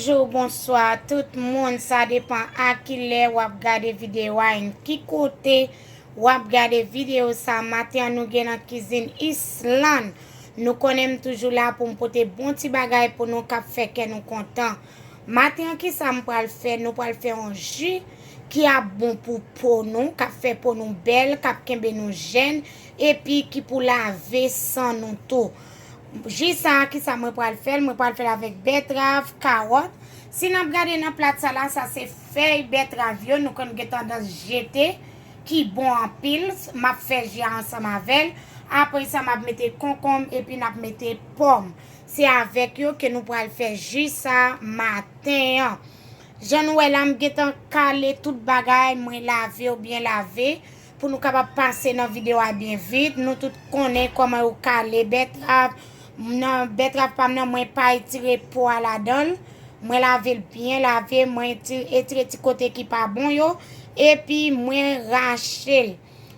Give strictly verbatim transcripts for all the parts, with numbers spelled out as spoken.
Bonjou, bonswa tout moun, sa depann a kilè w ap gade videyo a, and ki kote w ap gade videyo sa. Maten an nou gen nan kizin Island. Nou konnen m toujou la pou m pote bon ti bagay pou nou k ap fè kè nou kontan. Maten an kisa m pral fè? Nou pral fè yon ji ki ap bon pou po nou, k ap fè po nou bèl, k ap kenbe nou jèn, epi ki pou lave san nou tou. Ji sa a, kisa mwen pral fè l? Mwen pral fè l avèk bètrav, kawòt. Si n ap gade nan plat sa la, sa se fèy bètrav yo, nou konn gen tandans jete, ki bon anpil. M ap fè ji a ansanm avè l. Apre sa, m ap mete konkonm, epi n ap mete pòm. Se avèk yo ke nou pral fè ji sa a maten an. Jan nou wè la, m gentan kale tout bagay, mwen lave yo byen lave, pou nou kapab pase nan videyo a byen vit. Nou tout konnen kòman yo kale bètrav. Nan bètrav pa m nan, mwen pa etire po a ladan l. Mwen lave l byen lave, mwen eti-, etire ti kote ki pa bon yo, epi mwen rache l.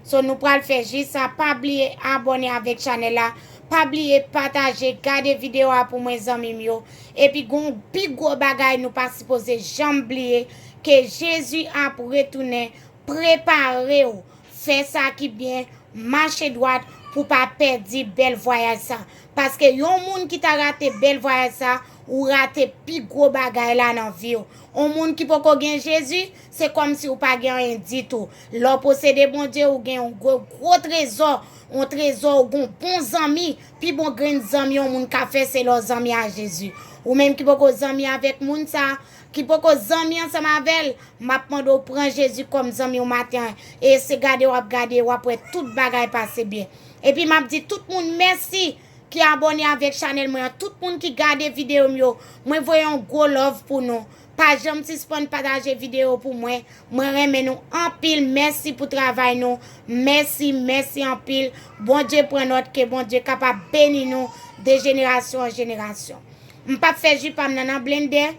So, nou pral fè ji sa. Pa bliye abòne avèk chanèl la. Pa bliye pataje, gade videyo a pou mwen, zanmi m yo. Epi gon pi gwo bagay nou pa sipoze janm bliye, ke Jezi ap retounen. Prepare w, fè sa ki byen, mache dwat pou pa pèdi bèl vwayaj sa. Paske yon moun ki ta rate bèl vwayaj sa, ou rate pi gwo bagay la nan vi w. Yon moun ki poko gen Jezi, se kòmsi ou pa gen anyen ditou. Lè w posede Bondye, ou gen yon gwo, gwo trezò, yon trezò, ou gen yon bon zanmi. Pi bon grenn zanmi yon moun ka fè, se lè w zanmi a Jezi. Ou menm ki poko zanmi avèk moun sa, ki poko zanmi ansanm avè l, m ap mande w pran Jezi kòm zanmi w maten an, e se gade w ap gade, w ap wè tout bagay pase byen. Epi m ap di tout moun mèsi ki abòne avèk chanèl mwen an, tout moun ki gade videyo m yo, mwen voye yon gwo love pou nou. Pa janm sispann pataje videyo pou mwen. Mwen renmen nou anpil. Mèsi pou travay nou. Mèsi, mèsi anpil. Bondye pran nòt, ke Bondye kapab beni nou de jenerasyon an jenerasyon. M p ap fè ji pa m nan nan blendè.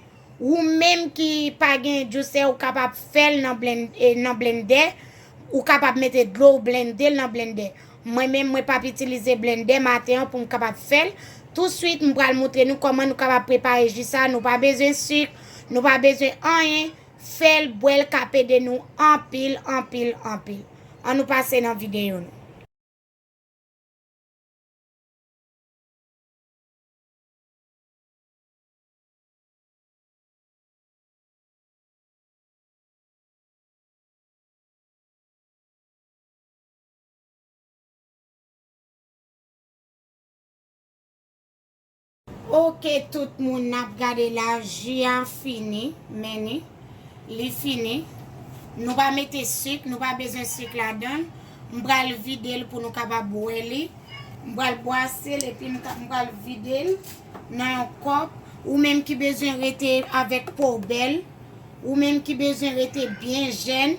Ou menm ki pa gen juicer, ou kapab fè l nan blen-, e, nan blendè. Ou kapab mete dlo, ou blende l nan blendè. Mwen menm, mwen p ap itilize blendè maten an pou m kapab fè l. Touswit, m pral moutre nou kòman nou kapab prepare ji sa. Nou pa bezwen sik, nou pa bezwen anyen. Fè l, bwè l k ap ede nou anpil, anpil, anpil. Ann nou pase nan videyo nou. Ok, tout moun, n ap gade la, ji a fini, men ni, li fini. Nou pa mete sik, nou pa bezwen sik ladan l. M pral vide l pou nou kapab bwè li. M pral bwase l epi m ka, m pral vide l nan yon kòp. Ou menm ki bezwen rete avèk po w bèl, ou menm ki bezwen rete byen jèn,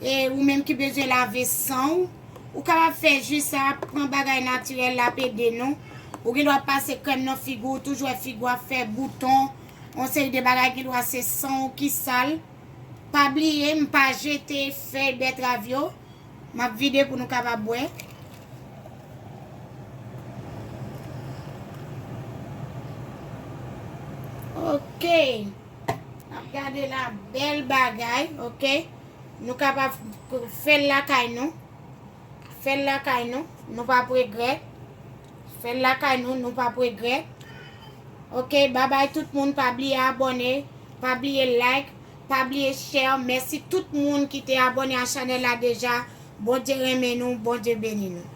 e ou menm ki bezwen lave san w, ou kapab fè ji sa, pran bagay natirèl, l ap ede nou. Ou gen dwa pase krèm nan figi w, toujou wè figi w ap fè bouton, yon seri de bagay, gen dwa se san w ki sal. Pa bliye, m pa jete fèy bètrav yo. M ap vide pou nou kapab bwè. Ok. N ap gade la, bèl bagay, ok. Nou kapab fè l lakay nou. Fè l lakay nou, nou p ap regrèt. Fè l lakay nou, nou p ap regrèt. Ok, babay tout moun, pa bliye abòne, pa bliye like, pa bliye share. Mèsi tout moun ki te abòne a chanèl la deja. Bondye renmen nou, Bondye beni nou.